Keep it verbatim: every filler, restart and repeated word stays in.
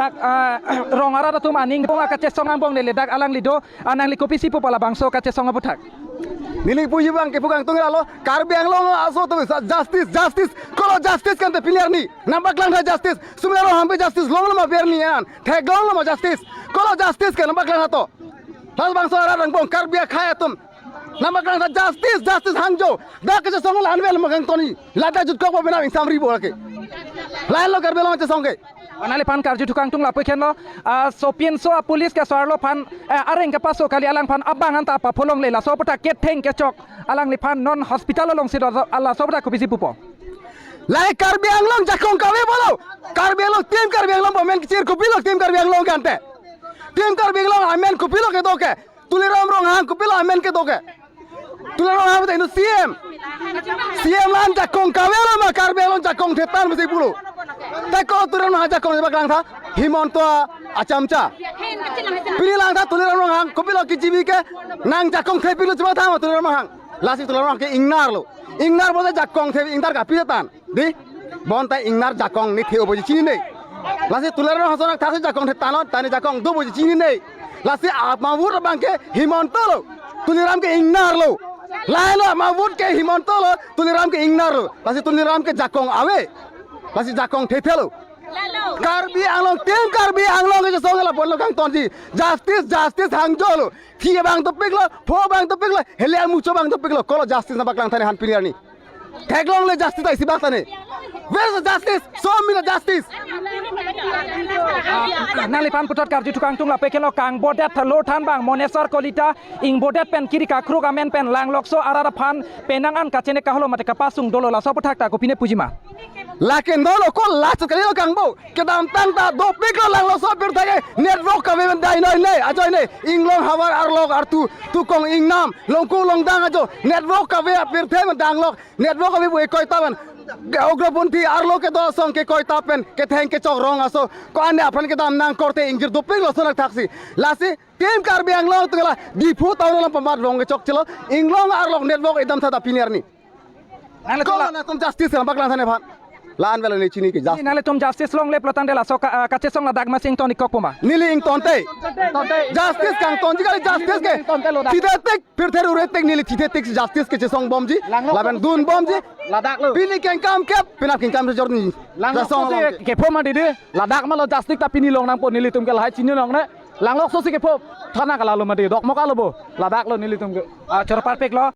Dak, ah, rong arat atum aning pong akachesong angbong le dak alangli do, ah, nangli kopisi pupo labangso kachesong aputhak? Neli puji abang ke pukang tung lalo, Karbi Anglong aso atum sa justice, justice, kolo justice kan te pini arni, nangpaklang tha justice, sumila ro hampe justice, longlo ma ber ni an, theklonglo ma justice, kolo justice kan nangpaklang tha to. Labangso arat angbong Karbi akhei atum, nangpaklang tha justice, justice hangjo, dak kachesong la-an vel ma kangton ni, ladak jutkok bo penap ingsamri bo lake. Lahenlo Karbi Anglong chesong ke. Nangliphan karju thukang tung lapu-ik henlo, ah, sopinso a-police ke so-arlo aphan, eh, areng kepaso kali alangphan abang anta papholongle laso aputhak ketheng kechok alangliphan non hospital alongsi do, ah, laso aputhak kopisi pupo? Lahei Karbi Anglong jakong kave pulo. Karbi Anglong, Team Karbi Anglong bo amen kechir kopilo Team Karbi Anglong kan te? Team Karbi Anglong amen kopilo kedo ke? Tuliram Ronghang kopilo amen kedo ke? Tuliram Ronghang te inut C M. C M la-an jakong kavelo ma Karbi Anglong jakong thetan mesti pulo. Te ko Tuliram Ronghang jakong nangpaklang tha? Himanta achamcha. Pini lang tha Tuliram Ronghang kopilo K G B ke nang jakong thepiklo chuma tha ma Tuliram Ronghang. Lasi Tuliram Ronghang ke ingnarlo. Ingnar bo te jakong the ingnar kapi thetan. Di, bonta ingnar jakong ne the-o puji chinine. Lasi Tuliram Ronghang ason athak si jakong thetan lo, tani jakong do puji chinine. Lasi ama vote abang ke Himanta lo, Tuliram ke ingnarlo. Lahenlo ama vote ke Himanta lo, Tuliram ke ingnarlo. Lasi Tuliram ke jakong ave. Lasi jakong thethelo. Karbi Anglong, Team Karbi Anglong kachesong lapu-iklo kangtonji. Justice, justice hangjolo. Thi abang dopiklo, pho abang dopiklo, hele amucho abang dopiklo. Kolo justice nangpaklang tha ne han pini arni? Theklongle justice ta isi bak tha ne. Where is the justice? Show me the justice. Ah, nangliphan puthot karju thukang tung lapu-ik henlo, kangbodet lo than abang Moneswar Kalita ingbodet pen kiri kakruk amen pen langlokso arat aphan penang an kachene kaholo mate kapasung dolo, laso aputhak ta kopine pujima? Lake dolo, ko last kalilo kangbo. Kedamtang ta dopiklo langlokso apirthe ke network kave pen dai noi ne, ajoine. Inglong havar arlok artu, tukong ingnam, longkung longdang ajo network kave apirthe pen danglok, network kave bu ekoi ta pen. Ugroponthi arlo kedo asong ke koi ta pen ketheng kechok rong aso ko-an aphan kedam nang korte ingjir dopiklo lason athak si. Lasi Team Karbi Anglong atum la Diphu town along pamat rong kechokchelo, inglong arlok network edam tha ta pini arni. Nanglitum Kolo la nangtum justice nangpaklang tha nephan. La-an vel ne chini ke justice. Nanglitum justice longle pulo tangte laso ka, ah, kachesong ladak masi ington-ik kok pu ma? Neli ingtonte. Justice kangtonji kali, justice ke. Thithe tik, pirthe rure tik, neli thithe tik justice kachesong bomji. Langlo. Lapen dun bomji. Ladak lo. Pini kengkam kep, penap kengkam sejor ni. Langlo. Kachesong si along ke. Kepho ma didi. Ladak ma lo justice ta pini long nangpo, nelitum ke lahai chini longne. Langlokso si kepho. Thana kalalo ma di. Dokmoka lo bo. Ladak lo nelitum ke. Ah, choro parpiklo.